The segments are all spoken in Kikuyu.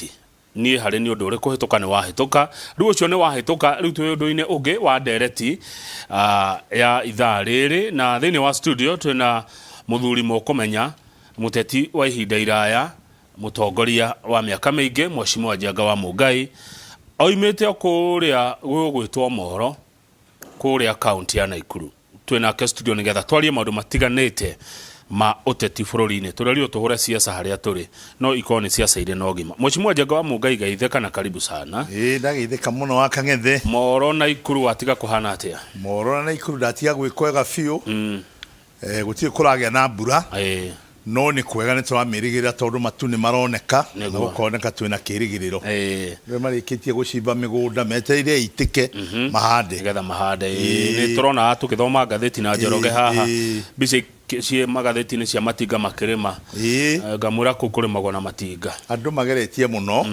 Ndereti. Niĩ harĩ nĩ ũndũ ũrĩ kũhĩtũka nĩ wahĩtũka. Rĩu ũcio nĩ wahĩtũka, rĩu twĩ ũndũ-inĩ ũngĩ wa ndereti ya ithaa rĩrĩ. Na thĩinĩ wa studio twĩna mũthuri mũkũmenya, mũteti wa ihinda iraya, mũtongoria wa mĩaka mĩingĩ, Mheshimiwa Njenga wa Mũngai. Oimĩte o kũrĩa gũgwĩtwo Moro, kũrĩa kaunti ya Naikuru. Twĩ nake studio nĩgetha twarie maũndũ matiganĩte ma ũteti bũrũri-inĩ. Tũrerirwo tũhũre siasa harĩa tũrĩ, no ikorwo nĩ siasa irĩ na ũgima. Mheshimiwa Njenga wa Mũngai geithĩka na karibu sana. Ĩĩ ndageithĩka mũno wa Kang'ethe. Moro Naikuru watiga kũhana atĩa? Moro na Naikuru ndatiga gwĩ kwega biũ. Gũtirĩ kũragĩa na mbura. No nĩ kwega nĩ tũramĩrĩgĩrĩra tondũ matu nĩ maroneka na gũkoneka twĩna kĩrĩgĩrĩro. Arĩa marĩkĩtie gũcimba mĩgũnda metereire ĩitĩke mahande. Nĩgetha mahande. Nĩ tũrona tũgĩthoma ngathĩti na Njoroge haha mbica ciĩ magathĩti-inĩ cia matinga makĩrĩma. Ngamwĩra kũu kũrĩmagwo na matinga. Andũ mageretie mũno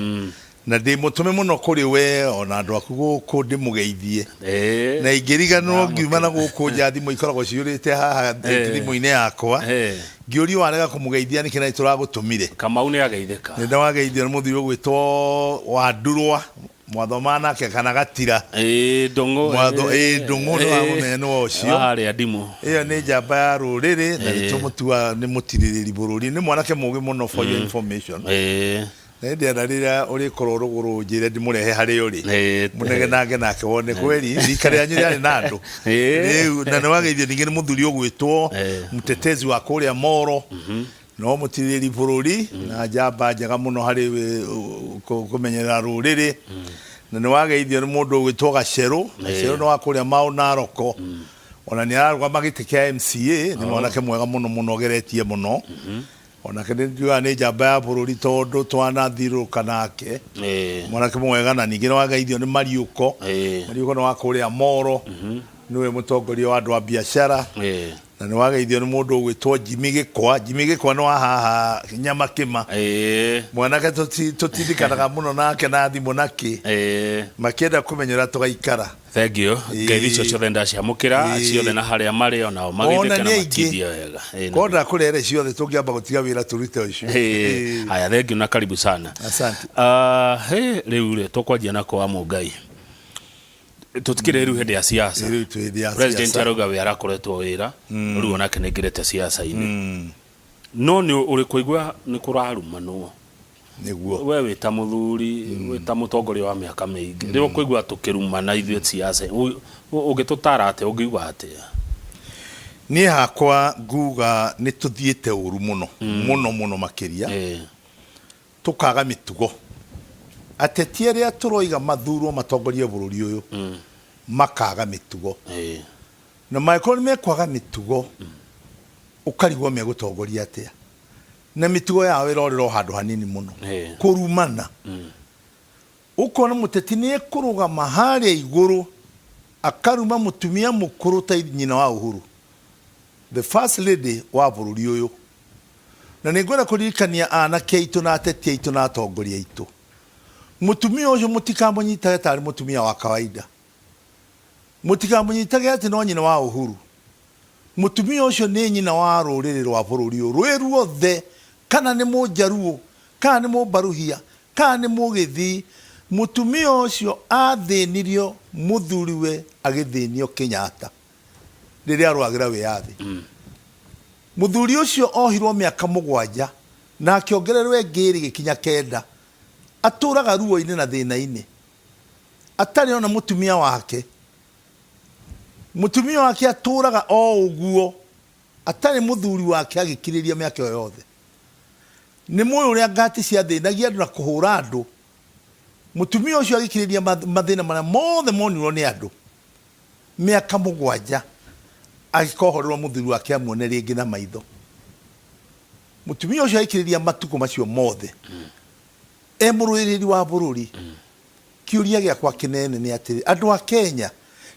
Na ndĩ mũtũme mũno kũrĩ we o na andũ aku gũkũ ndĩmũgeithie. Na ingĩriganĩrwo ngiuma na gũkũ nja thimũ ikoragwo ciyũrĩte haha thimũ-inĩ yakwa. Ngĩũrio warega kũmũgeithia nĩkĩ na nĩtũragũtũmire. Kamau nĩ ageithĩka. Nĩ wageithio nĩ mũthuri ũgwĩtwo Wandurwa mwathomaga nake kana Gatira. Ĩĩ Ndũng'ũ. Mwatho ĩĩ Ndũng'ũ nĩ wamũmenya nĩwe ũcio. Wa harĩa Ndimũ. Ĩyo nĩ njamba ya rũrĩrĩ na nĩtũmũtuaga nĩ mũtirĩrĩri bũrũri. Nĩ mwanake mũgĩ mũno for your information. Na ĩndĩ ana rĩrĩa ũrĩkorwo rũgũrũ ũnjĩre ndĩmũrehe harĩa ũrĩ. Mũnegenange nake wone kweli rika rĩanyu rĩarĩ na andũ. Rĩu na nĩ wageithio ningĩ nĩ mũthuri ũgwĩtwo mtetezi wa kũrĩa Moro. No mũtirĩrĩri bũrũri na njamba njega mũno harĩ kũmenyerera rũrĩrĩ. Na nĩ wageithio nĩ mũndũ ũgwĩtwo Gacerũ. Gacerũ nĩ wa kũrĩa Mau Naroko. Ona nĩ ararũgama gĩtĩ kĩa MCA, nĩ mwanake mwega mũno mũno ũgeretie mũno. Onake nĩ njugaga nĩ njamba ya bũrũri tondũ twanathiũrũrũka nake. Mwanake mwega na ningĩ nĩ wageithio nĩ Mariũko. Mariũko nĩ wa kũrĩa Moro. Nĩwe mũtongoria wa andũ a biacara. Na nĩ wageithio nĩ mũndũ ũgwĩtwo Jimmy Gĩkwa. Jimmy Gĩkwa nĩ wa haha Nyamakĩma. Mwanake tũtindĩkanaga mũno nake na thimũ na kĩ. Makĩenda kũmenya ũrĩa tũgaikara. Thank you. Ngeithi icio ciothe ndaciamũkĩra ciothe na harĩa marĩ onao Ona mageithĩke na nĩ aingĩ. matindie wega. Ĩĩ, Korwo ndakũrehere ciothe tũngĩamba gũtiga wĩra tũrute ũcio. Ĩĩ. Haya, thank you na karibu sana. Asante. Ah, hĩ, rĩu rĩ tũkwanjia na kwa Mũngai. Tũtikĩrĩ rĩu hĩndĩ ya siasa. Rĩu twĩ hĩndĩ ya President siasa. arauga we arakoretwo wĩra, rĩu onake nĩaingĩrĩte siasa-inĩ. No nĩ ũrĩ kũigua nĩ kũrarumanwo. Nĩguo. We wĩ ta mũthuri, wĩ ta mũtongoria wa mĩaka mĩingĩ, rĩrĩa ũkũigua tũkĩrumana ithuĩ siasa, ũngĩtũtara atĩa, ũngiuga atĩa? Niĩ hakwa nguga nĩ tũthiĩte ũru mũno, mũno mũno makĩria, tũkaga mĩtugo. Ateti arĩa tũroiga mathurwo matongorie bũrũri ũyũ, makaga mĩtugo. Na mangĩkorwo nĩ mekwaga mĩtugo, ũkarigwo megũtongoria atĩa. Na mĩtugo yao ĩrorĩra o handũ hanini mũno. Kũrumana. Ũkona mũteti nĩ ekũrũgama harĩa igũrũ akaruma mũtumia mũkũrũ ta nyina wa Uhuru, the first lady wa bũrũri ũyũ. Na nĩ ngwenda kũririkania anake aitũ na ateti aitũ na atongoria aitũ, mũtumia ũcio mũtikamũnyitage tarĩ mũtumia wa kawaida. Mũtikamũnyitage atĩ no nyina wa Uhuru. Mũtumia ũcio nĩ nyina wa rũrĩrĩ rwa bũrũri ũyũ rwĩ ruothe, kana nĩ Mũnjaruo, kana nĩ Mũmbaruhia, kana nĩ Mũgĩthii. Mũtumia ũcio athĩnirio mũthuriwe agĩthĩnio Kenyatta rĩrĩa arũagĩra wĩyathi. Mũthuri ũcio ohirwo mĩaka mũgwanja na akĩongererwo ĩngĩ ĩrĩ ĩgĩkinya kenda. Atũraga ruo-inĩ na thĩna-inĩ atarĩ ona mũtumia wake. Mũtumia wake atũũraga o ũguo atarĩ mũthuri wake agĩkirĩria mĩaka ĩyo yothe. Nĩ mũĩ ũrĩa ngati ciathĩnagia andũ na kũhũra andũ. Mũtumia ũcio agĩkirĩria mathĩna marĩa mothe monirwo nĩ andũ mĩaka mũgwanja agĩkohorerwo mũthuri wake amuone rĩngĩ na maitho. Mũtumia ũcio agĩkirĩria matukũ macio mothe e mũrũĩrĩri wa bũrũri. Kĩũria gĩakwa kĩnene nĩ atĩrĩ, andũ a Kenya,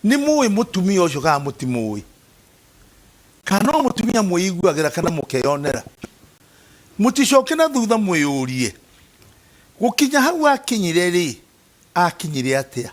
nĩ mũĩ mũtumia ũcio kana mũtimũĩ? Kana no mũtumia mwĩiguagĩra kana mũkeyonera? Mũticoke na thutha mwĩyũrie, gũkinya hau akinyire rĩ, akinyire atĩa?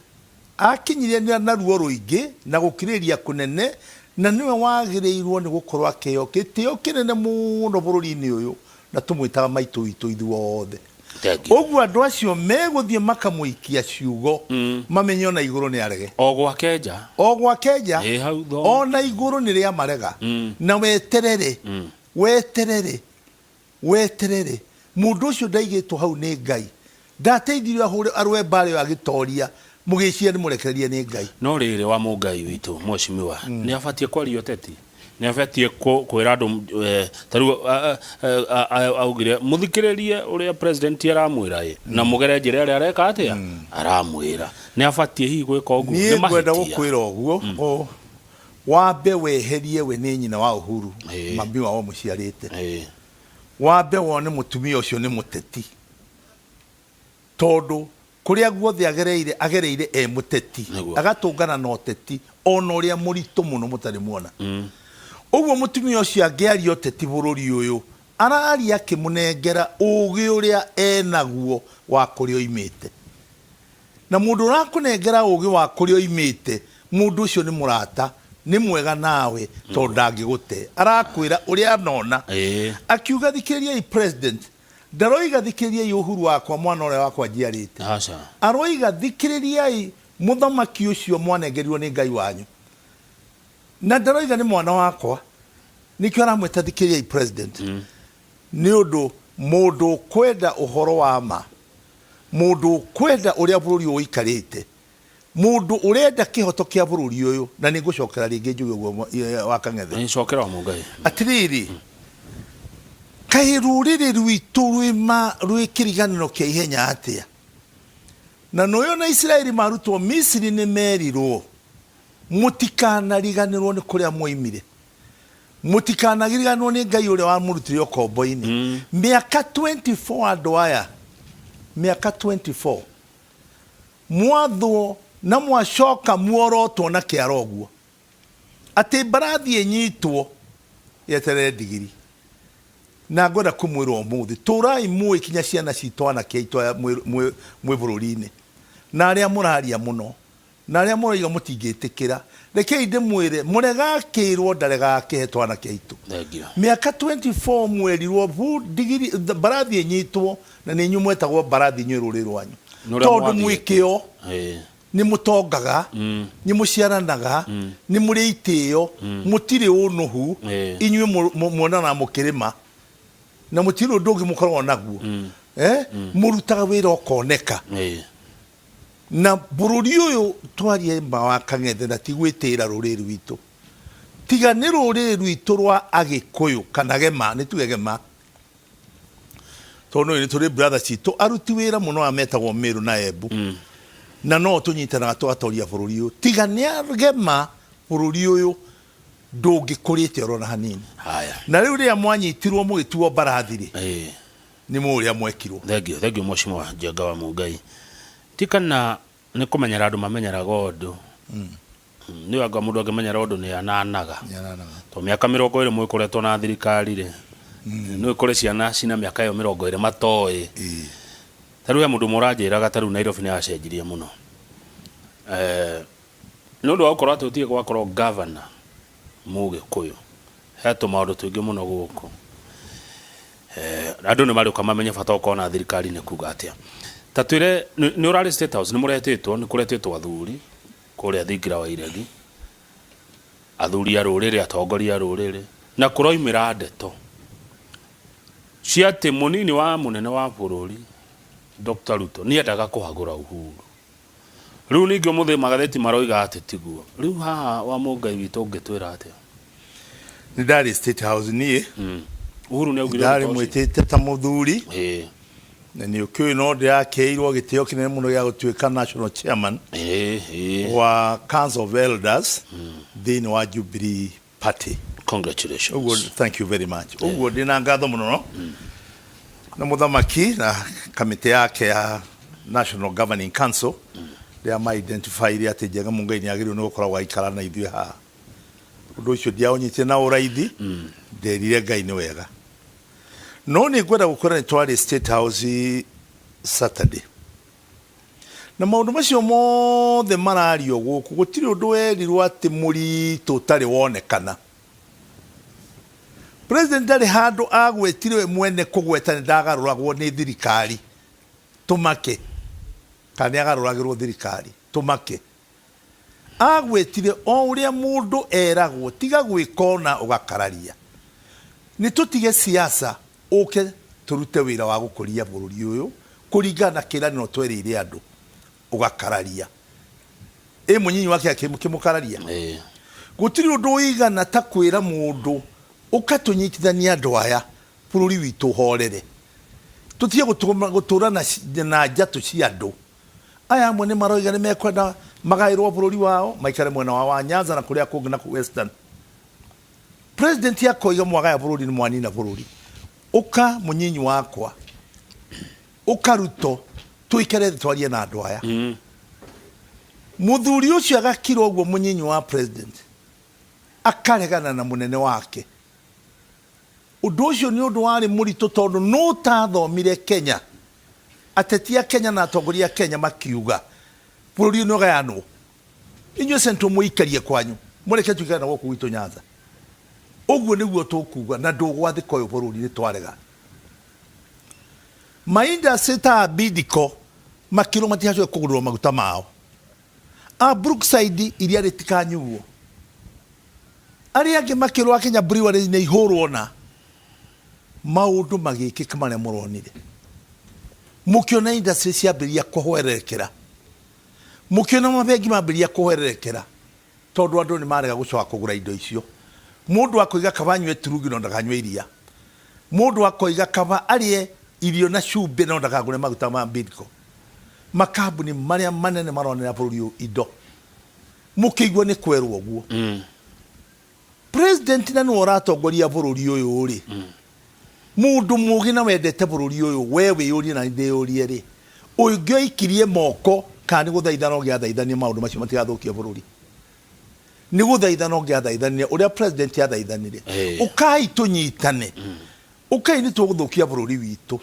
Akinyire na ruo rũingĩ na gũkirĩrĩria kũnene, na nĩwe wagĩrĩirwo nĩ gũkorwo akĩheo gĩtĩo kĩnene mũno bũrũri-inĩ ũyũ, na tũmwĩtaga maitũ witũ ithuothe. Thank you. Ũguo andũ acio megũthiĩ makamũikia ciugo mamenye ona igũrũ nĩ arege. O gwake nja. O gwake nja. Ĩ hau thome. Ona igũrũ nĩ rĩa marega. Na weterere. Weterere. Weterere. Mũndũ ũcio ndaigĩtwo hau nĩ Ngai. Ndateithirio ahũre arũe mbara ĩyo agĩtoria. Mũgĩciria nĩ mũrekererie nĩ Ngai. No rĩrĩ wa Mũngai witũ mheshimiwa nĩ abatiĩ kwaria ũteti? Nĩ abatiĩ kwĩra andũ ta rĩu augire mũthikĩrĩrie ũrĩa president aramwĩra ĩ na mũgere njĩra ĩrĩa areka atĩa aramwĩra. Nĩ abatiĩ hihi gwĩka ũguo? Niĩ Nĩ ngwenda mahĩtia. gũkwĩra ũguo wambe weherie we nĩ nyina wa Uhuru mami wao mũciarĩte. Wambe wone mũtumia ũcio nĩ mũteti. Tondũ kũrĩa guothe agereire agereire e mũteti. Agatũngana na ũteti ona ũrĩa mũritũ mũno mũtarĩ muona. Ũguo mũtumia ũcio angĩaria ũteti bũrũri ũyũ araria akĩmũnengera ũgĩ ũrĩa enaguo wa kũrĩa oimĩte. Na mũndũ ũrakũnengera ũgĩ wa kũrĩa oimĩte mũndũ ũcio nĩ mũrata nĩ mwega nawe tondũ ndangĩgũte. Arakwĩra ũrĩa anona. Akiuga thikĩrĩriai president. Ndaroiga thikĩrĩriai Uhuru wakwa mwana ũrĩa wakwa njiarĩte. Aroiga thikĩrĩriai mũthamaki ũcio mwanengerirwo nĩ Ngai wanyu. Na ndaroiga nĩ mwana wakwa. Nĩkĩo aramwĩta thikĩrĩriai president. Nĩ ũndũ mũndũ ũkwenda ũhoro wa ma, mũndũ ũkwenda ũrĩa bũrũri ũyũ ũikarĩte, mũndũ ũrenda kĩhoto kĩa bũrũri ũyũ, na nĩ ngũcokera rĩngĩ njuge ũguo wa Kang'ethe. Nĩ cokera wa Mũngai. Atĩrĩrĩ, kaĩ rũrĩrĩ rwitũ rwĩ kĩriganĩro kĩa ihenya atĩa? Na nũyũ na Isiraeli marutwo Misiri nĩ merirwo mũtikanariganĩrwo nĩ kũrĩa mwoimire. Mũtikanariganĩrwo nĩ Ngai ũrĩa wamũrutire ũkombo-inĩ. Mĩaka 24 andũ aya, mĩaka 24 mwathwo na mwacoka muorotwo na kĩara ũguo atĩ mbarathi ĩnyitwo yeterere ndigiri. Na ngwenda kũmwĩra ũmũthĩ tũrai mũĩ kinya ciana citũ anake aitũ aya mwĩ bũrũri-inĩ na arĩa mũraria mũno na arĩa mũroiga mũtingĩtĩkĩra, rekei ndĩmwĩre mũrega akĩrwo ndarega akĩhe twanake aitũ. Mĩaka 24 mwerirwo bu ndigiri mbarathi ĩnyitwo na nĩ inyuĩ mwetagwo mbarathi inyuĩ rũrĩrĩ rwanyu. Tondũ mwĩkĩo nĩ mũtongaga, nĩ mũciaranaga, nĩ mũrĩ itĩo, mũtirĩ ũnũhu, inyuĩ muonanaga mũkĩrĩma na mũtirĩ ũndũ ũngĩ mũkoragwo naguo. Mũrutaga wĩra ũkoneka. Na bũrũri ũyũ twarie ma wa Kang'ethe na ti gwĩtĩĩra rũrĩrĩ rwitũ. Tiga nĩ rũrĩrĩ rwitũ rwa Agĩkũyũ kana Gema, nĩ tuge Gema. Tondũ nĩ tũrĩ brother citũ aruti wĩra mũno aya metagwo Meru na Embu. Na no tũnyitanaga tũgatoria bũrũri ũyũ. Tiga nĩ Agema bũrũri ũyũ ndũngĩkũrĩte oro na hanini. Na rĩu rĩrĩa mwanyitirwo mũgĩtuo mbarathi rĩ, nĩ mũĩ ũrĩa mwekirwo. Thank you, thank you mheshimiwa Njenga wa Mũngai. Ti kana nĩ kũmenyera andũ mamenyeraga ũndũ. Nĩ anga mũndũ angĩmenyera ũndũ nĩ ananaga. To mĩaka 20 mwĩkoretwo na thirikari rĩ, nĩ kũrĩ ciana cina mĩaka ĩyo 20 matoĩ. Ta rĩu he mũndũ ũmwe ũranjĩraga ta rĩu Nairobi nĩ yacenjirie mũno. Nĩ ũndũ wa gũkorwo atĩ gũtirĩ gwakorwo governor Mũgĩkũyũ, he tũmaũndũ tũingĩ mũno gũkũ. Andũ nĩ marĩũka mamenye bata wa gũkorwo na thirikari nĩ kuga atĩa. Ta twĩre nĩ ũrarĩ State House, nĩ mũretĩtwo, nĩ kũretĩtwo athuri kũrĩa thingira wa iregi, athuri a rũrĩrĩ, atongoria a rũrĩrĩ, na kũroimĩra ndeto cia atĩ mũnini wa mũnene wa bũrũri Dr. Ruto nĩ endaga kũhagũra Uhuru. Rĩu ningĩ ũmũthĩ magathĩti maroiga atĩ tiguo. Rĩu haha wa Mũngai witũ ũngĩtwĩra atĩa? Nĩ ndarĩ State House niĩ. Uhuru nĩ augire ũndũ ta ũcio. Ndarĩ mwĩtĩte ta mũthuri. Na nĩ ũkĩũĩ no ndĩrakĩirwo gĩtĩo kĩnene mũno gĩa gũtuĩka national chairman wa Council of Elders thĩinĩ wa Jubilee Party. Congratulations. Ũguo, thank you very much. Ũguo ndĩna ngatho mũno na mũthamaki na kamĩtĩ yake ya National Governing Council rĩrĩa ma identify atĩ Njenga Mũngai nĩ agĩrĩirwo nĩ gũkoragwo agĩikara na ithuĩ haha. Ũndũ ũcio ndiaũnyitire na ũraithi, nderire Ngai nĩ wega. No nĩ ngwenda gũkwĩra nĩ twarĩ State House Saturday. Na maũndũ macio mothe marario gũkũ, gũtirĩ ũndũ werirwo atĩ mũritũ ũtarĩ wonekana. President ndarĩ handũ agwetire we mwene kũgweta nĩ ndagarũragwo nĩ thirikari. Tũmake kana nĩ agarũragĩrwo thirikari, tũmake. Agwetire o ũrĩa mũndũ eragwo tiga gwĩka ona ũgakararia. Nĩ tũtige siasa ũke tũrute wĩra wa gũkũria bũrũri ũyũ kũringana na kĩranĩro twerĩire andũ, ũgakararia. Ĩ mũnyinyi wake akĩmũkararia? Gũtirĩ ũndũ ũigana ta kwĩra mũndũ ũka tũnyitithanie andũ aya bũrũri witũ ũhorere. Tũtige gũtũra na njatũ cia andũ. Aya amwe nĩ maroiga nĩ mekwenda magaĩrwo bũrũri wao maikare mwena wao wa Nyanza na kũrĩa kũngĩ na kũu Western. President akoiga mwagaya bũrũri nĩ mwanina bũrũri. Ũka mũnyinyi wakwa, ũka Ruto, tũikare thĩ twarie na andũ aya. Mũthuri ũcio agakira ũguo mũnyinyi wa president akaregana na mũnene wake. Ũndũ ũcio nĩ ũndũ warĩ mũritũ tondũ nũ ũtathomire Kenya? Ateti a Kenya na atongoria a Kenya makiuga bũrũri ũyũ nĩ ũgayanwo. Inyuĩ Central mũikarie kwanyu, mũreke tũikare na gũkũ gwitũ Nyanza. Ũguo nĩguo tũkuga na ndũgwathĩka ũyũ bũrũri nĩ twarega. Ma industry ta a Bidco makĩrwo matigacoke kũgũrĩrwo maguta mao. A Brookside iria rĩtikanyuo. Arĩa angĩ makĩrwo a Kenya Breweries nĩ ihũrwo na maũndũ magĩkĩka marĩa mũronire. Mũkĩona industry ciambĩrĩria kũhwererekera. Mũkĩona mabengi mambĩrĩria kũhwererekera tondũ andũ nĩ marega gũcoka kũgũra indo icio. Mũndũ akoiga kaba anyue turungi no ndakanyue iria. Mũndũ akoiga kaba arĩe irio na cumbĩ no ndakagũre maguta ma Bidco. Makambuni marĩa manene maronera bũrũri ũyũ indo. Mũkĩigua nĩ kwerwo ũguo. President na nĩwe ũratongoria bũrũri ũyũ rĩ, mũndũ mũgĩ na wendete bũrũri ũyũ, we wĩyũrie na ndĩyũrie rĩ, ũngĩoikirie moko kana nĩ gũthaithana ũngĩathaithanire maũndũ macio matigathũkie bũrũri? Nĩ gũthaithana ũngĩathaithanire ũrĩa president athaithanire. Ũkai tũnyitane. Ũkai nĩ tũgũthũkia bũrũri witũ.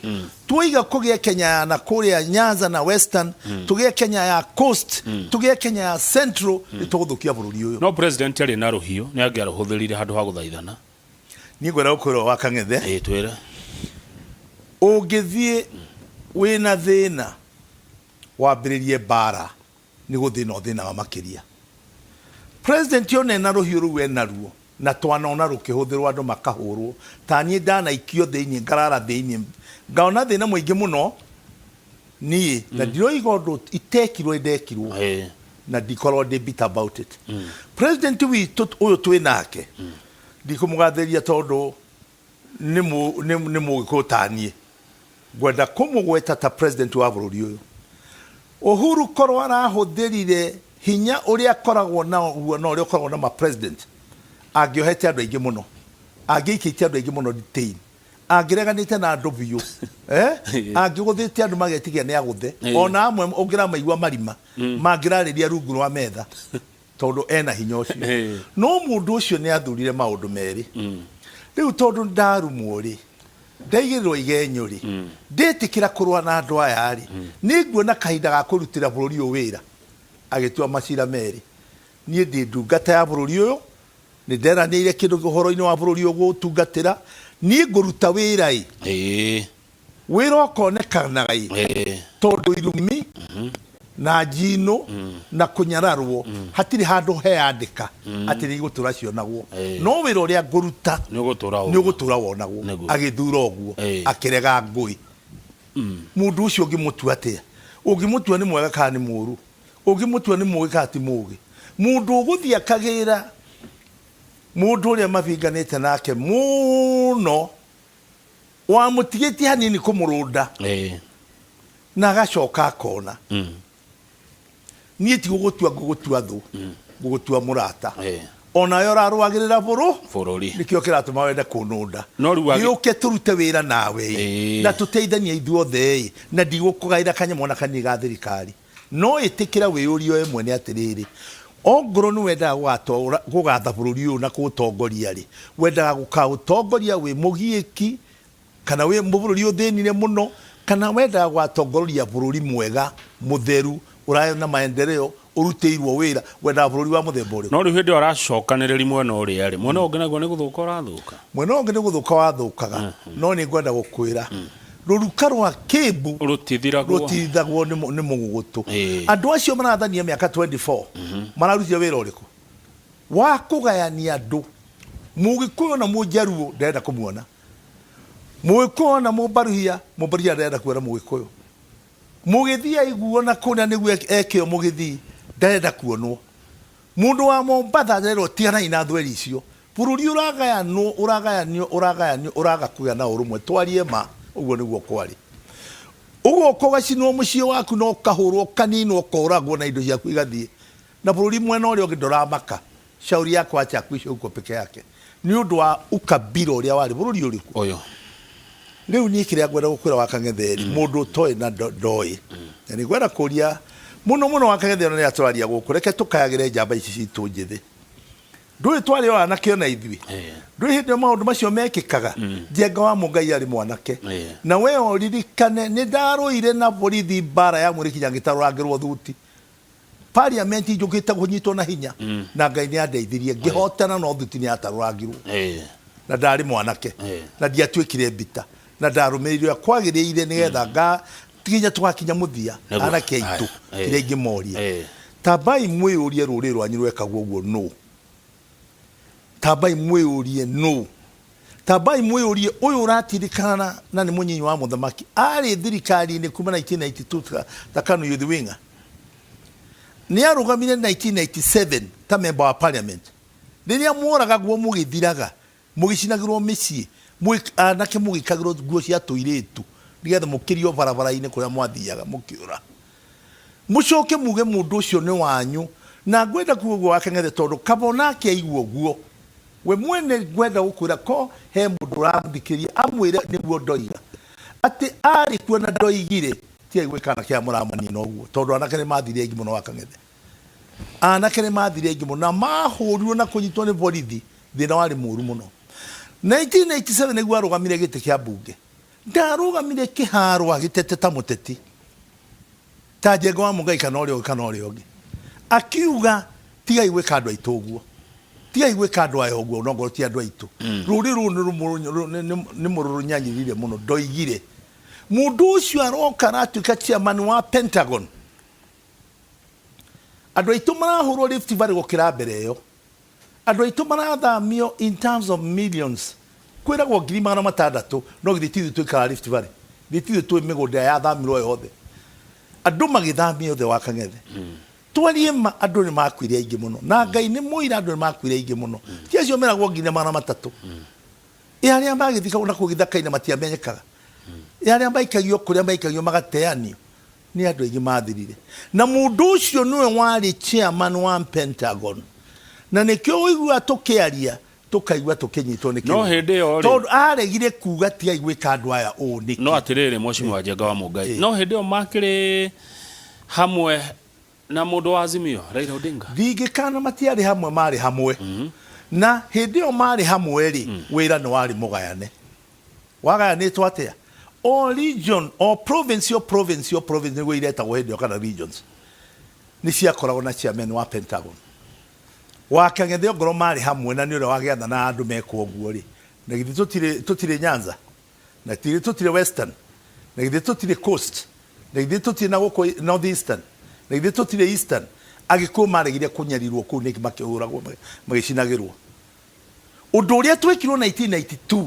Twoiga kũgĩe Kenya ya na kũrĩa Nyanza na Western, tũgĩe Kenya ya Coast, tũgĩe Kenya ya Central, nĩ tũgũthũkia bũrũri ũyũ. No president arĩ na rũhiũ nĩ angĩarũhũthĩrire handũ ha gũthaithana. Niĩ ngwenda gũkwĩra wa Kang'ethe. Ĩĩ twĩre. Ũngĩthiĩ wĩna thĩna wambĩrĩrie mbara nĩ gũthĩna ũthĩnaga makĩria. President ona ena rũhiũ rũu enaruo na twanona rũkĩhũthĩrwo andũ makahũrwo ta niĩ ndanaikio thĩinĩ ngarara thĩinĩ ngaona thĩna mũingĩ mũno niĩ na ndiroiga ũndũ itekirwo ndekirwo na ndikorwo ndĩ bitter about it. President witũ ũyũ twĩ nake ndikũmũgathĩrĩria tondũ nĩ nĩ mũgĩkũyũ ta niĩ ngwenda kũmũgweta ta president wa bũrũri ũyũ. Uhuru korwo arahũthĩrire hinya ũrĩa akoragwo naguo na ũrĩa ũkoragwo na ma president angĩohete andũ aingĩ mũno, angĩikĩtie andũ aingĩ mũno detain, angĩreganĩte na andũ biũ eh? Angĩgũthĩte andũ magetigĩra nĩ agũthe ona amwe ũngĩramaigua marima mangĩrarĩria rungu rwa metha tondũ ena hinya ũcio. No mũndũ ũcio nĩ athurire maũndũ merĩ. Rĩu tondũ ndarumwo rĩ, ndaigĩrĩrwo igenyo rĩ, ndĩtĩkĩra kũrũa na andũ aya rĩ, nĩ nguona kahinda ga kũrutĩra bũrũri ũyũ wĩra. Agĩtua macira merĩ. Niĩ ndĩ ndungata ya bũrũri ũyũ, nĩ nderanĩire kĩndũ ũhoro-inĩ wa bũrũri ũyũ gũũtungatĩra, niĩ ngũruta wĩra ĩ. Wĩra ũkonekanaga ĩ, tondũ irumi na njinũ na kũnyararwo hatirĩ handũ heyandĩka atĩ nĩ igũtũra cionagwo, no wĩra ũrĩa ngũruta nĩ ũgũtũra wonagwo. Agĩthura ũguo, akĩrega ngũĩ. Mũndũ ũcio ũngĩmũtua atĩa? Ũngĩmũtua nĩ mwega kana nĩ mũũru? Ũngĩmũtua nĩ mũũgĩ kana ti mũũgĩ? Mũndũ ũgũthiĩ akagĩra mũndũ ũrĩa mabinganĩte nake mũno wamũtigĩtie hanini kũmũrũnda na agacoka akona niĩ ti gũgũtua ngũgũtua thũ, ngũgũtua mũrata. Onawe ũrarũagĩrĩra bũrũ bũrũri, nĩkĩo kĩratũma wende kũnũnda. No rĩu Gĩũke tũrute wĩra nawe ĩ, na tũteithanie ithuothe ĩ, na ndigũkũgaĩra kanyamũ ona kanini ga thirikari. No ĩtĩkĩra wĩyũrie we mwene atĩrĩrĩ, ongorwo nĩ wendaga gũgatha bũrũri ũyũ na kũũtongoria rĩ, wendaga gũkaũtongoria wĩ mũgiĩki kana wĩ bũrũri ũthĩnire mũno, kana wendaga gũgatongoria bũrũri mwega, mũtheru, ũrarĩ na maendeleo, ũrutĩirwo wĩra, wendaga bũrũri wa mũthemba ũrĩkũ? No rĩu hĩndĩ ĩyo aracokanĩrĩria mwena ũrĩa rĩ, mwena ũngĩ naguo nĩ gũthũka ũrathũka? Mwena ũngĩ nĩ gũthũka wathũkaga, no nĩ ngwenda gũkwĩra, Rũruka rwa Kĩmbu rũtithiragwo. Rũtithagwo nĩ mũgũgũtũ. Ĩĩ. Andũ acio marathania mĩaka 24 mararutire wĩra ũrĩkũ wa kũgayania andũ? Mũgĩkũyũ na Mũnjaruo ndarenda kũmuona, Mũgĩkũyũ na Mũmbaruhia, Mũmbaruhia ndarenda kuona Mũgĩkũyũ, Mũgĩthii aiguo na kũna nĩguo ekĩo, Mũgĩthii ndarenda kuonwo, mũndũ wa Mombatha arerwo tiganai na thweri icio. Bũrũri ũragayanwo, ũragayanio, ũragayanio, ũraga kũgĩa na ũrũmwe. Twarie ma, ũguo nĩguo kwarĩ. Ũgoka ũgacinwo mũciĩ waku na ũkahũrwo, ũkaninwo, ũkoragwo na indo ciaku igathiĩ, na bũrũri mwena ũrĩa ũngĩ ndũramaka. Shauri yako acha kuishi huko peke yake nĩ ũndũ wa ukabila ũrĩa warĩ bũrũri ũrĩkũ. Ũyũ. Rĩu niĩ kĩrĩa ngwenda gũkwĩra wa Kang'ethe-rĩ, mũndũ ũtoĩ na ndoĩ, na nĩ ngwenda kũria mũno mũno wa Kang'ethe, ona rĩrĩa tũraria gũkũ, reke tũkayagĩre njamba ici citũ njĩthĩ. Ndũĩ twarĩ o anake ona ithuĩ? Ndũĩ hĩndĩ ĩyo maũndũ macio mekĩkaga? Njenga wa Mũngai arĩ mwanake. Na we ũririkane nĩ ndarũire na borithi mbara ya mwĩrĩ kinya ngĩtarũrangĩrwo thuti parliament, njũkĩte kũnyitwo na hinya, na Ngai nĩ andeithirie ngĩhotana, no thuti nĩ yatarũrangirwo. Na ndarĩ mwanake. Na ndiatuĩkire mbita, na ndarũmĩrĩire ũrĩa kwagĩrĩire nĩgetha nga nginya tũgakinya mũthia. Anake aitũ, kĩrĩa ingĩmoria, tambai mwĩyũrie, rũrĩrĩ rwanyu rwekagwo ũguo nũ? Tambai mwĩyũrie nũ? Tambai mwĩyũrie ũyũ ũratirikana na nĩ mũnyinyi wa mũthamaki arĩ thirikari-inĩ kuma 1992 ta KANU Youth Winger, nĩ arũgamire 1997 ta member wa parliament rĩrĩa mworagagwo, mũgĩthiraga, mũgĩcinagĩrwo mĩciĩ, anake mũgĩkagĩrwo nguo cia tũirĩtu nĩgetha mũkĩrio barabara-inĩ kũrĩa mwathiaga mũkĩũra, mũcoke muge mũndũ ũcio nĩ wanyu. Na ngwenda kuga ũguo, Wakeng'ethe, tondũ kaba onake aigua ũguo we mwene. Ngwenda gũkwĩra ko he mũndũ ũrathikĩrĩria, amwĩre nĩguo ndoiga atĩ arĩ kuo na ndoigire tigai gwĩka anake aya mũramanina ũguo, tondũ anake nĩ mathire aingĩ mũno. Wakang'ethe, anake nĩ mathire aingĩ mũno na mahũrirwo na kũnyitwo nĩ borithi. Thĩna warĩ mũru mũno. 1987 nĩguo arũgamire gĩtĩ kĩa mbunge. Ndarũgamire kĩharo agĩtete ta mũteti ta Njenga wa Mũngai kana ũrĩa ũngĩ kana ũrĩa ũngĩ, akiuga tigai gwĩka andũ aitũ ũguo, tigai gwĩka andũ aya ũguo, no ngorwo ti andũ aitũ. Rũrĩrĩ rũrũ nĩ mũrũrũnyanyirire mũno. Ndoigire mũndũ ũcio aroka aratuĩka chairman wa Pentagon. Andũ aitũ marahũrwo Rift Valley gũkĩra mbere ĩyo. Andũ aitũ marathamio in terms of millions, kwĩragwo 600,000. No githĩ ti ithuĩ tũikaraga Rift Valley? Githĩ ti ithuĩ twĩ mĩgũnda yathamirwo yothe, andũ magĩthamio othe? Wa Kang'ethe, twarie ma, andũ nĩ makuire aingĩ mũno, na Ngai nĩ mũira, andũ nĩ makuire aingĩ mũno. Ti acio meragwo 300,000? Ĩ arĩa magĩthikagwo na kũu gĩthaka-inĩ matiamenyekaga? Ĩ arĩa maikagio kũrĩa maikagio magateanio? Nĩ andũ aingĩ mathirire, na mũndũ ũcio nĩwe warĩ chairman wa Pentagon, na nĩkĩo ũiguaga tũkĩaria tũkaigua tũkĩnyitwo nĩ No kĩrumi. hĩndĩ ĩyo rĩ, tondũ aregire kuga tigai gwĩka andũ aya ũũ nĩkĩ? No atĩrĩrĩ, Mheshimiwa Njenga wa Mũngai, no hĩndĩ ĩyo makĩrĩ hamwe na mũndũ wa Azimio, Raila Odinga? Ndingĩkana matiarĩ hamwe, marĩ hamwe. Na hĩndĩ ĩyo marĩ hamwe rĩ, wĩra nĩ warĩ mũgayane. Wagayanĩtwo atĩa? O region, o province, o province, o province nĩguo iretagwo hĩndĩ ĩyo, kana regions, nĩ ciakoragwo na chairman wa Pentagon. Wa Kang'ethe, ongorwo marĩ hamwe na nĩ ũrĩa wagĩathana andũ mekwo ũguo rĩ, na githĩ tũtirĩ Nyanza, na githĩ tũtirĩ Western, na githĩ tũtirĩ Coast, na githĩ tũtirĩ na gũkũ North Eastern, na githĩ tũtirĩ Eastern? Agĩkũyũ maregire kũnyarirwo kũu nĩkĩ, makĩhũragwo, magĩcinagĩrwo? Ũndũ ũrĩa twekirwo 1992,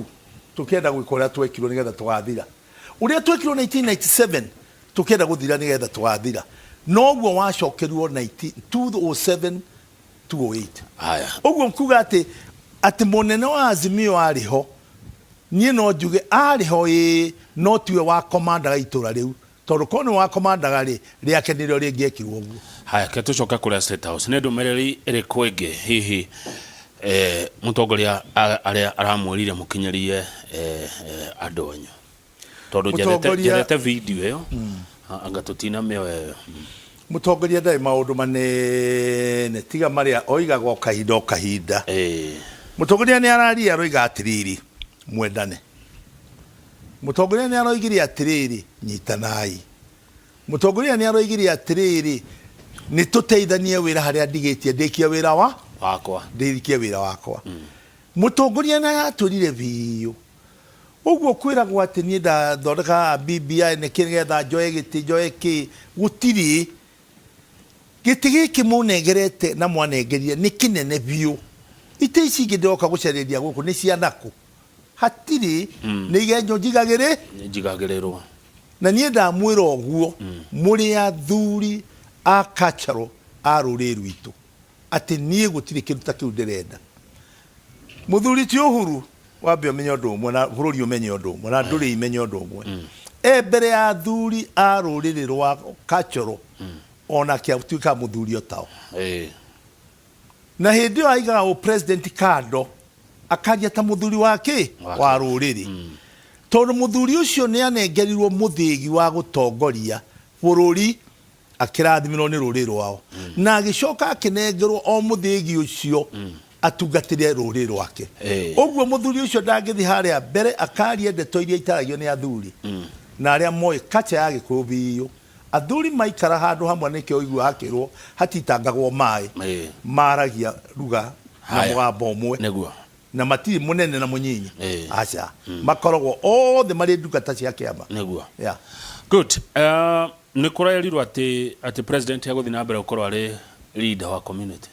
tũkĩenda gwĩka ũrĩa twekirwo nĩgetha tũgathira. Ũrĩa twekirwo 1997, tũkĩenda gũthira nĩgetha tũgathira, noguo wacokerirwo 207 208. Haya. Ũguo nkuga atĩ mũnene wa Azimio arĩ ho, niĩ no njuge arĩ ho ĩĩ, no tiwe wa komandaga itũra rĩu, tondũ korwo nĩwe wa komandaga rĩ, rĩake nĩrĩo rĩngĩekirwo ũguo. Haya, ke tũcoke kũrĩa State House. Nĩ ndũmĩrĩri ĩrĩkũ ĩngĩ hihi mũtongoria arĩa aramwĩrire mũkinyĩrie andũ anyu? Tondũ njethete njethete video ĩyo, anga tũtinamĩoya ĩyo. Mũtongoria ndarĩ maũndũ manene tiga marĩa oigaga o kahinda o kahinda. Mũtongoria nĩ araria, aroiga atĩrĩrĩ, mwendane. Mũtongoria nĩ aroigire atĩrĩrĩ, nyitanai. Mũtongoria nĩ aroigire atĩrĩrĩ, nĩ tũteithanie wĩra harĩa ndigĩtie, ndĩkie wĩra wa wakwa. Ndĩkie wĩra wakwa. Mũtongoria nĩ aratwĩrire biũ. Ũguo kwĩragwo atĩ niĩ ndathondekaga BBI nĩkĩ nĩgetha njoe gĩtĩ njoe kĩ, gũtirĩ. Gĩtĩ gĩkĩ mũnengerete na mwanengerire nĩ kĩnene biũ. Itĩ ici ingĩ ndĩroka gũcarĩria gũkũ nĩ cia nakũ? Hatirĩ, nĩ igenyo njigagĩrĩ. Njigagĩrĩrwo. Na niĩ ndamwĩra ũguo mũrĩ athuri a cultural a rũrĩrĩ rwitũ atĩ niĩ gũtirĩ kĩndũ ta kĩu ndĩrenda. Mũthuri ti Uhuru wambe ũmenye ũndũ ũmwe na bũrũri ũmenye ũndũ ũmwe na ndũrĩrĩ imenye ũndũ ũmwe. E mbere ya athuri a rũrĩrĩ rwa cultural onake atuĩkaga mũthuri o tao. Na hĩndĩ ĩyo aigaga ũ president kando akaria ta mũthuri wa kĩ wa rũrĩrĩ tondũ mũthuri ũcio nĩ anengerirwo mũthĩgi wa gũtongoria bũrũri akĩrathimirwo nĩ rũrĩrĩ rwao na agĩcoka akĩnengerwo o mũthĩgi ũcio atungatĩre rũrĩrĩ rwake. Ũguo mũthuri ũcio ndangĩthiĩ harĩa mbere akarie ndeto iria itaragio nĩ athuri na arĩa moĩ culture ya Gĩkũyũ biũ. Athuri maikara handũ hamwe nĩkĩo ũiguaga hakĩrwo hatitangagwo maĩ, maragia ruga na Haya. mũgambo ũmwe Nĩguo. na matirĩ mũnene na mũnyinyi aca, makoragwo othe marĩ ndungata cia kĩama. Nĩguo. Yeah. Good. Nĩ kũrerirwo atĩ atĩ president egũthiĩ na mbere gũkorwo arĩ leader wa community.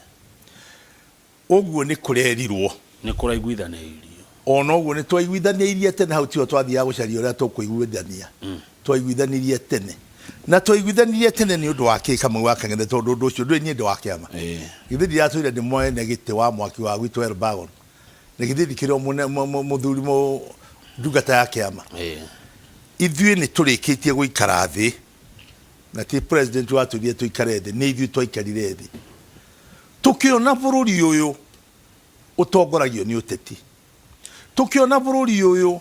Ũguo nĩ kũrerirwo. Nĩ kũraiguithanĩirio. O na ũguo nĩ twaiguithanĩirie tene, hau tiho twathiaga gũcaria ũrĩa tũkũiguithania. Twaiguithanirie tene. Na twaiguithanirie tene nĩ ũndũ wa kĩ Kamau wa Kang'ethe tondũ ũndũ ũcio ndũrĩ niĩ ndĩ wa kĩama. Githĩ ndiratũire ndĩ mwene gĩtĩ wa mwaki wa gwitũ Elbagon. Na githĩ ndikĩrĩ o mũthuri ndungata ya kĩama. Ithuĩ nĩ tũrĩkĩtie gũikara thĩ, na ti president watwĩrire tũikare thĩ, nĩ ithuĩ twaikarire thĩ. Tũkĩona bũrũri ũyũ ũtongoragio nĩ ũteti. Tũkĩona bũrũri ũyũ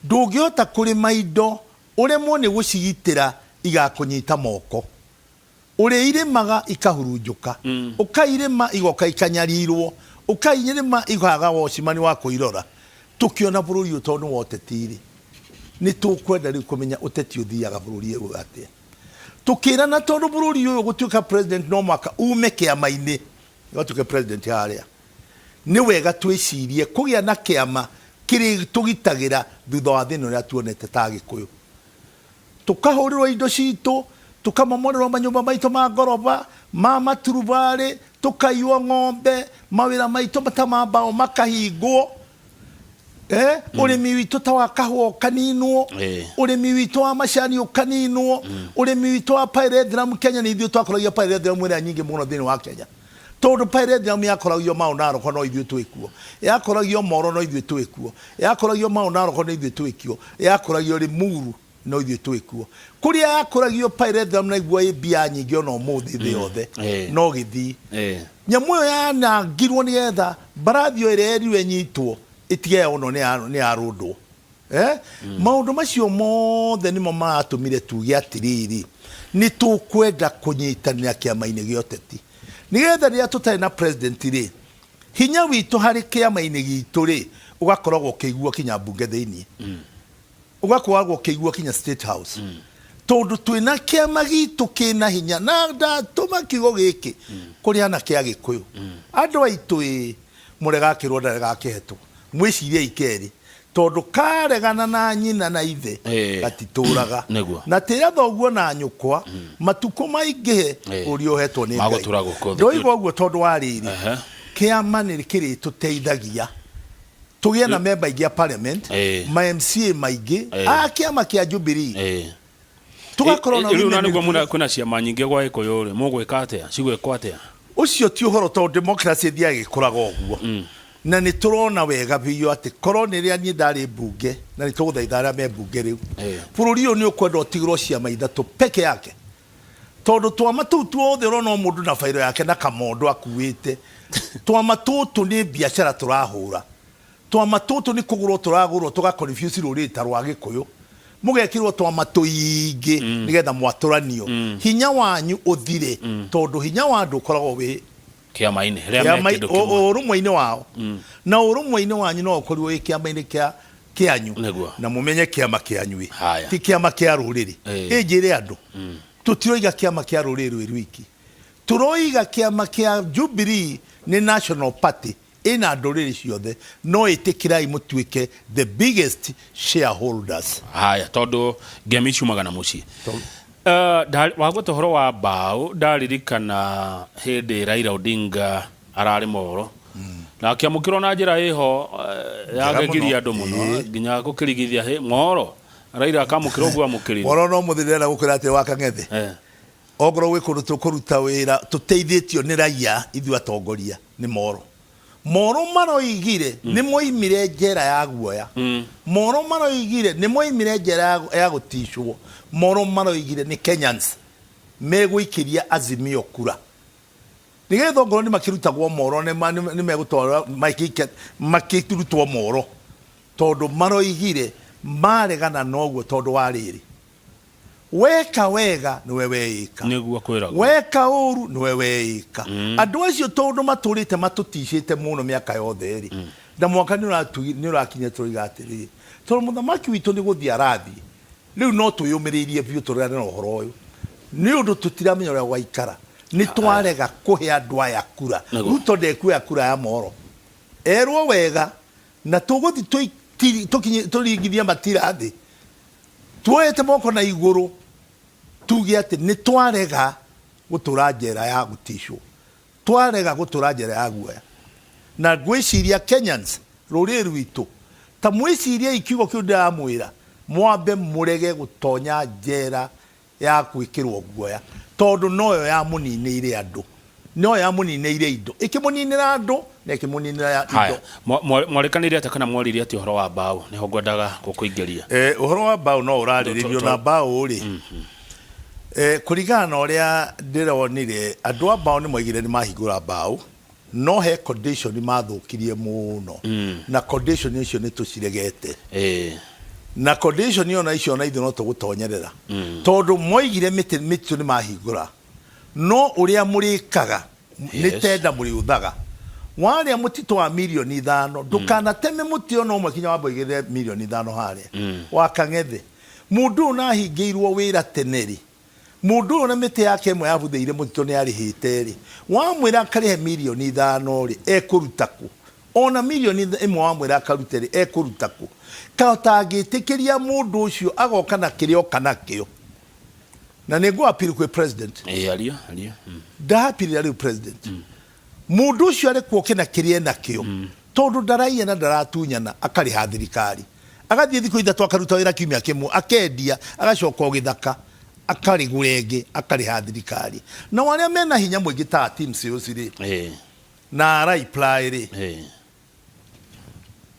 ndũngĩhota kũrĩma indo ũremwo nĩ gũcigitĩra igakũnyita moko. Ũrĩirĩmaga ikahurunjũka, ũkairĩma igoka ikanyarirwo, ũkairĩma ikaga wocimani wa kũirora. Tũkĩona bũrũri ũyũ tondũ nĩ wa ũteti-rĩ, nĩ tũkwenda rĩu kũmenya ũteti ũthiaga bũrũri ũyũ atĩa. Tũkĩrana tondũ bũrũri ũyũ gũtuĩka president no mũhaka ume kĩama-inĩ ũgatuĩke president harĩa, nĩ wega twĩcirie kũgĩa na kĩama kĩrĩtũgitagĩra thutha wa thĩna ũrĩa tuonete ta Agĩkũyũ. Tũkahũrĩrwo indo citũ, tũkamomorerwo manyũmba maitũ ma ngoroba, ma maturubarĩ, tũkaiywo ng'ombe, mawĩra maitũ ta ma mbaũ makahingwo. Eh, ũrĩmi witũ ta wa kahũa ũkaninwo, ũrĩmi witũ wa macani ũkaninwo, ũrĩmi witũ wa pyrethrum Kenya nĩ ithuĩ twakũragia pyrethrum ĩrĩa nyingĩ mũno thĩinĩ wa Kenya. Tondũ pyrethrum yakũragio Mau Narok no ithuĩ twĩ kuo, yakũragio Moro no ithuĩ twĩ kuo, yakũragio Mau Narok no ithuĩ twĩ kuo, yakũragio Limuru no ithuĩ twĩ kuo. Kũrĩa yakũragio pyrethrum na iguo ĩ mbia nyingĩ ona ũmũthĩ thĩ yothe no Gĩthii. Nyamũ ĩyo yanangirwo nĩgetha mbarathi o ĩrĩa yerirwo ĩnyitwo ĩtige yonwo nĩ yarũndwo. Eh? Maũndũ macio mothe nĩmo maratũmire tuge atĩrĩrĩ, nĩ tũkwenda kũnyitanĩra kĩama-inĩ gĩa ũteti. Nĩgetha rĩrĩa tũtarĩ na president rĩ, hinya witũ harĩ kĩama-inĩ gitũ rĩ, ũgakoragwo ũkĩiguo kinya mbunge thĩinĩ. Ũgakoragwo ũkĩiguo kinya State House. Tondũ twĩna kĩama gitũ kĩna hinya, na ndatũma kiugo gĩkĩ kũrĩ anake a Gĩkũyũ. Andũ aitũ ĩ, mũrega akĩrwo ndarega akĩhetwo. Mwĩciriei kerĩ, tondũ karegana na nyina na ithe gatitũraga. Na tĩra thoguo na nyũkwa matukũ maingĩhe ũrĩa ũhetwo nĩ Ngai. Magũtũra gũkũ thĩ. Ndoiga ũguo tondũ wa rĩrĩ, kĩama nĩ kĩrĩtũteithagia tũgĩe na memba aingĩ a parliament, ma MCA maingĩ a kĩama kĩa Jubilee. Tũgakorwo na Rĩu na women nĩguo representative. kwĩna ciama nyingĩ gwa Gĩkũyũ rĩ, mũgwĩka atĩa? Cigwĩkwo atĩa? Ũcio ti ũhoro tondũ democracy ĩthiaga ĩgĩkũraga ũguo. Na nĩ tũrona wega biũ atĩ korwo nĩ rĩrĩa niĩ ndarĩ mbunge, na nĩ tũgũthaitha arĩa me mbunge rĩu, bũrũri ũyũ nĩ ũkwenda ũtigĩrwo ciama ithatũ peke yake. Tondũ twama tũu tuothe ũrona o mũndũ na bairo yake na kamondo akuĩte, twama tũtũ nĩ biacara tũrahũra. Twama tũtũ nĩ kũgũrwo tũragũrwo tũga confuse rũrĩrĩ ta rwa Gĩkũyũ. Mũgekĩrwo twama tũingĩ nĩgetha mwatũranio. Hinya wanyu ũthire tondũ hinya wa andũ ũkoragwo wĩ Kĩama-inĩ, rĩrĩa me kĩama kĩndũ kĩmwe. ũrũmwe-inĩ wao. Na ũrũmwe-inĩ wanyu no ũkorirwo wĩ kĩama-inĩ kĩa kĩanyu. Nĩguo. Na mũmenye kĩama kĩanyu ĩ. Haya. Ti kĩama kĩa rũrĩrĩ. Ĩ njĩre andũ. Tũtiroiga kĩama kĩa rũrĩrĩ rwĩ rwiki. Tũroiga kĩama kĩa Jubilee nĩ national party. Ĩna ndũrĩrĩ ciothe, no ĩtĩkĩrai mũtuĩke the biggest shareholders. Haya, tondũ ngemi ciumaga na mũciĩ. Wagweta ũhoro wa mbaũ, ndaririkana hĩndĩ Raila Odinga ararĩ moro na akĩamũkĩrwo na njĩra ĩho yagegirie andũ mũno nginya gũkĩrigithia hĩ moro Raila akamũkĩra ũguo amũkĩrire. Moro no mũthĩ ndĩrenda gũkwĩra atĩ wa Kang'ethe ongorwo gwĩ kũndũ tũkũruta wĩra tũteithĩtio nĩ raia ithuĩ atongoria nĩ moro. Moro maroigire nĩ moimire njera ya guoya. Moro maroigire nĩ moimire njera ya gũticwo. Moro maroigire nĩ Kenyans megũikĩria Azimio kura. Nĩgetha ongorwo nĩ makĩrutagwo moro nĩ megũtwarwo makĩrutwo moro. Tondũ maroigire maregana na ũguo tondũ wa rĩrĩ. Weka wega nĩwe weĩka. Nĩguo kwĩragwo. Weka ũru nĩwe weĩka. Andũ acio tondũ matũrĩte matũticĩte mũno mĩaka yothe rĩ, na mwaka nĩ ũrakinya tũroiga atĩrĩrĩ, tondũ mũthamaki witũ nĩ gũthiĩ arathiĩ, rĩu no twĩyũmĩrĩirie biũ tũregane na ũhoro ũyũ, nĩ ũndũ tũtiramenya ũrĩa gũgaikara. Nĩ twarega kũhe andũ aya kura. Ruto ndekuoya kura ya moro. Erwo wega na tũgũthiĩ tũringithie matira thĩ. Tuoete moko na igũrũ tuge atĩ nĩ twarega gũtũra njera ya gũticwo, twarega gũtũra njera ya guoya. Na ngwĩciria Kenyans, rũrĩrĩ rwitũ, ta mwĩciriei kiugo kĩu ndĩramwĩra, mwambe mũrege gũtonya njera ya gwĩkĩrwo guoya, tondũ noyo yamũninĩire andũ, noyo yamũninĩire indo, ĩkĩmũninĩra andũ na ĩkĩmũninĩra indo. Haya, mwarĩkanĩire atĩa kana mwaririe atĩa ũhoro wa mbaũ? Nĩho ngwendaga gũkũingĩria. Ũhoro wa mbaũ no ũrarĩrĩrio na mbaũ rĩ, kũringana na ũrĩa ndĩronire, andũ a mbaũ nĩ moigire nĩ mahingũra mbaũ, no he condition mathũkirie mũno na condition icio nĩ tũciregete na condition ona icio ona ithuĩ no tũgũtonyerera tondũ moigire mĩtĩ mĩtitũ nĩ mahingũra no ũrĩa mũrĩkaga nĩ tenda mũrĩũthaga warĩa mũtitũ wa mirioni ithano ndũkanateme mũtĩ ona ũmwe kinya wambe ũigĩrĩre mirioni ithano harĩa wa Kang'ethe mũndũ ũyũ nahingĩirwo wĩra tene rĩ Mũndũ ũyũ na mĩtĩ yake ĩmwe yabuthĩire mũtitũ nĩ arĩhĩte-rĩ, wamwĩra akarĩhe mirioni ithano-rĩ, ekũruta kũ? O na mirioni ĩmwe wamwĩra akarute-rĩ, ekũruta kũ? Kaĩ ũtangĩtĩkĩria mũndũ ũcio agoka na kĩrĩa oka nakĩo? Na nĩ ngũ appeal kwĩ president. Ĩĩ aria, aria. Nda appeal rĩu president. Mũndũ ũcio arekwo oke na kĩrĩa enakĩo tondũ ndaraiya na ndaratunyana akarĩha thirikari. Agathiĩ thikũ ithatũ akaruta wĩra kiumia kĩmwe akendia agacoka o gĩthaka akarĩgũra ĩngĩ akarĩha thirikari. Nao arĩa mena hinya mũingĩ ta team sales rĩ na Raiply rĩ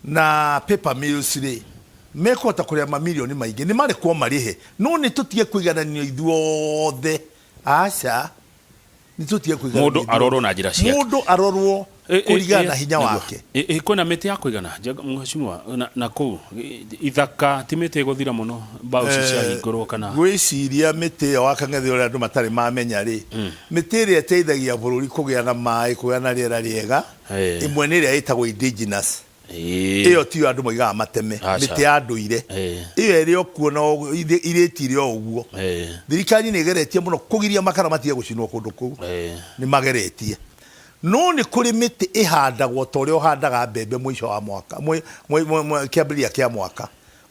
na Paper Mills rĩ mekũhota kũrĩha mamirioni maingĩ nĩ marekwo marĩhe no nĩ tũtige kũigananio ithuothe aca. Nĩ tũtige kũiganania Mũndũ ithuothe. arorwo na njĩra ciake. Mũndũ arorwo kũringana na hinya wake. Kwĩna mĩtĩ ya kũigana mheshimiwa na kũu ithaka ti mĩtĩ ĩgũthira mũno mbaũ ici ciahingũrwo kana? Ngwĩciria mĩtĩ ĩyo wa Kang'ethe ũrĩa andũ matarĩ mamenya rĩ, mĩtĩ ĩrĩa ĩteithagia bũrũri kũgĩa na maĩ, kũgĩa na rĩera rĩega, ĩmwe nĩ ĩrĩa ĩtagwo indigenous. Ĩyo tiyo andũ moigaga mateme. Aca. Mĩtĩ ya ndũire. Ĩyo ĩrĩ o kuo na irĩtire o ũguo. Thirikari nĩ ĩgeretie mũno kũgiria makara matige gũcinwo kũndũ kũu. Nĩ mageretie. No nĩ kũrĩ mĩtĩ ĩhandagwo ta ũrĩa ũhandaga mbembe mũico wa mwaka, kĩambĩrĩria kĩa mwaka,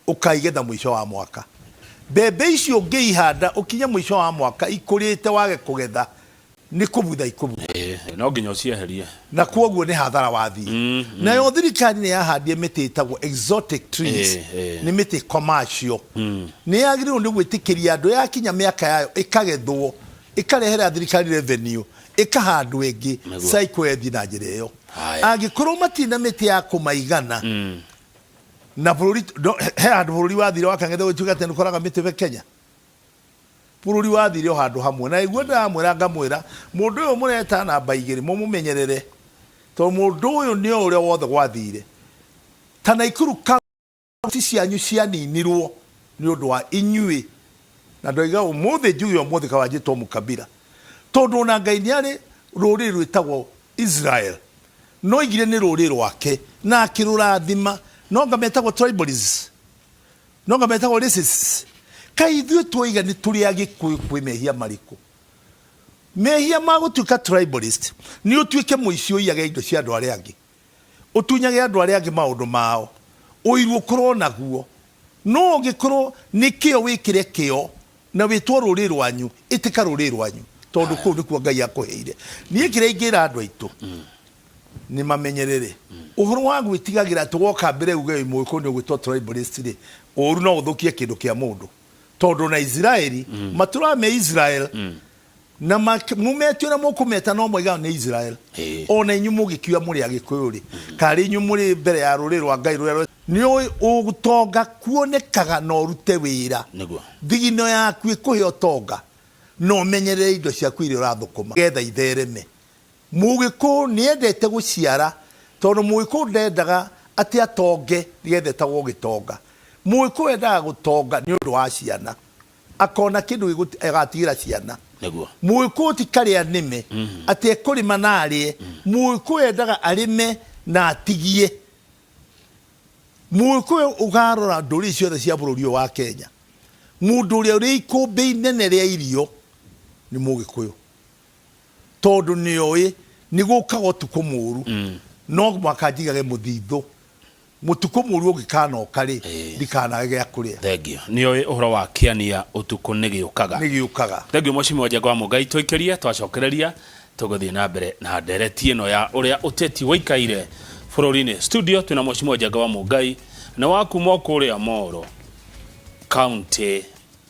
ũkaigetha mũico wa mwaka. Mbembe icio ũngĩihanda ũkinye mũico wa mwaka ikũrĩte wage kũgetha, nĩ kũbutha ikũbutha. Ĩĩ, no nginya ũcieherie. Na kwoguo nĩ hathara wathiĩ. Nayo thirikari nĩ yahandire mĩtĩ ĩtagwo exotic trees, Ĩĩ, ĩĩ. nĩ mĩtĩ commercial. Nĩ yagĩrĩirwo nĩ gwĩtĩkĩria andũ yakinya mĩaka yayo ĩkagethwo, ĩkarehera thirikari revenue, ĩkahandwo ĩngĩ, cycle ĩyo ĩthiĩ na njĩra ĩyo. Haya. Angĩkorwo matirĩ na mĩtĩ ya kũmaigana, na bũrũri, he handũ bũrũri wathire wakang'etha gũtuĩka atĩ nĩ ũkoraga mĩtĩ Kenya? Bũrũri wathire o handũ hamwe. Na nĩguo ndĩramwĩra ngamwĩra, mũndũ ũyũ mũreta namba igĩrĩ mũmũmenyerere, tondũ mũndũ ũyũ nĩoĩ ũrĩa wothe gwathire. Ta Naikuru County cianyu cianinirwo nĩ ũndũ wa inyuĩ. Na ndoiga ũmũthĩ njuge ũmũthĩ kaba njĩtwo mũkabira. Tondũ ona Ngai nĩ arĩ rũrĩrĩ rwĩtagwo Israel. No oigire nĩ rũrĩrĩ rwake na akĩrũrathima. No anga metagwo tribalists. No anga metagwo racists. Kaĩ ithuĩ twoiga nĩ tũrĩ Agĩkũyũ kwĩ mehia marĩkũ? Mehia ma gũtuĩka tribalist nĩ ũtuĩke mũici ũiyage indo cia andũ arĩa angĩ. Ũtunyage andũ arĩa angĩ maũndũ mao, ũiru ũkorwo naguo. No ũngĩkorwo nĩ kĩo, wĩkĩre kĩo na wĩtwo rũrĩrĩ rwanyu, ĩtĩka rũrĩrĩ rwanyu, tondũ kũu nĩkuo Ngai akũheire. Niĩ kĩrĩa ingĩra andũ aitũ nĩ mamenyerere ũhoro wa gwĩtigagĩra atĩ woka mbere uge wĩ Mũgĩkũyũ nĩ ũgwĩtwo tribalist rĩ, ũru no ũthũkie kĩndũ kĩa mũndũ, tondũ na Israeli matũraga me Israel na mumetio na mũkũmeta no moigaga nĩ Israel. Ona inyuĩ mũgĩkiuga mũrĩ Agĩkũyũ rĩ, karĩ inyuĩ mũrĩ mbere ya rũrĩrĩ rwa Ngai rũrĩa nĩ ũĩ ũtonga kuonekaga na ũrute wĩra. Thigino yaku ĩkũhe ũtonga, na ũmenyerere indo ciaku iria ũrathũkũma getha ithereme. Mũgĩkũyũ nĩ endete gũciara, tondũ Mũgĩkũyũ ndendaga atĩ atonge nĩgetha etagwo gĩtonga. Mũgĩkũyũ endaga gũtonga nĩ ũndũ wa ciana, akona kĩndũ agatigĩra ciana. Mũgĩkũyũ ti karĩa nĩme atĩ ekũrĩma na arĩe. Mũgĩkũyũ endaga arĩme na atigie. Mũgĩkũyũ, ũkarora ndũrĩrĩ ciothe cia bũrũri ũyũ wa Kenya, mũndũ ũrĩa ũrĩ ikũmbĩ inene rĩa irio nĩ Mũgĩkũyũ, tondũ nĩ oĩ nĩ gũkaga ũtukũ mũru, no mwaka njigage mũthithũ, mũtukũ mũru ũngĩkanoka rĩ, ndikanage gĩa kũrĩa. Thengio. Nĩ oĩ ũhoro wa kĩania ũtukũ nĩ gĩũkaga. Nĩ gĩũkaga. Thengio, Mheshimiwa Njenga wa Mũngai. Tũikĩrie twacokereria tũgũthiĩ na mbere na ndereti ĩno ya ũrĩa ũteti waikaire bũrũri-inĩ. Studio twĩna Mheshimiwa Njenga wa Mũngai, na wa kuma o kũrĩa Moro, kaunti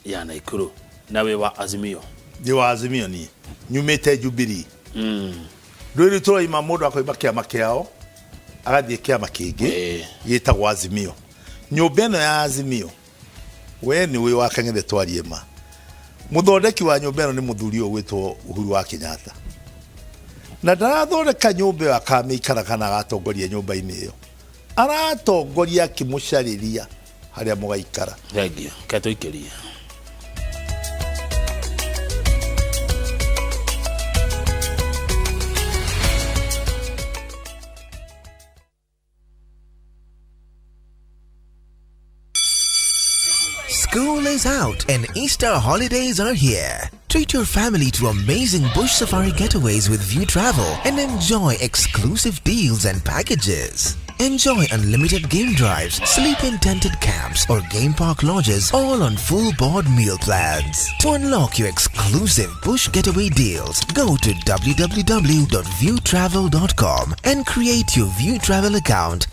ya Naikuru, na wĩ wa Azimio. Ndĩ wa Azimio, niĩ nyumĩte Jubilee. Ndũrĩ tũroima mũndũ akoima kĩama kĩao agathiĩ kĩama kĩngĩ gĩtagwo Azimio. Nyũmba ĩno ya Azimio, we nĩ ũĩ wa Kang'ethe, twarie ma, mũthondeki wa nyũmba ĩno nĩ mũthuri ũyũ gwĩtwo Uhuru wa Kenyatta, na ndarathondeka nyũmba ĩyo akamĩikara kana agatongoria nyũmba-inĩ ĩyo, aratongoria akĩmũcarĩria harĩa mũgaikara. Thengio, ke tũikĩrie. School is out and Easter holidays are here. Treat your family to amazing bush safari getaways with Viutravel and enjoy exclusive deals and packages. Enjoy unlimited game drives, sleep in tented camps, or game park lodges, all on full board meal plans. To unlock your exclusive bush getaway deals, go to www.viutravel.com and create your Viutravel account.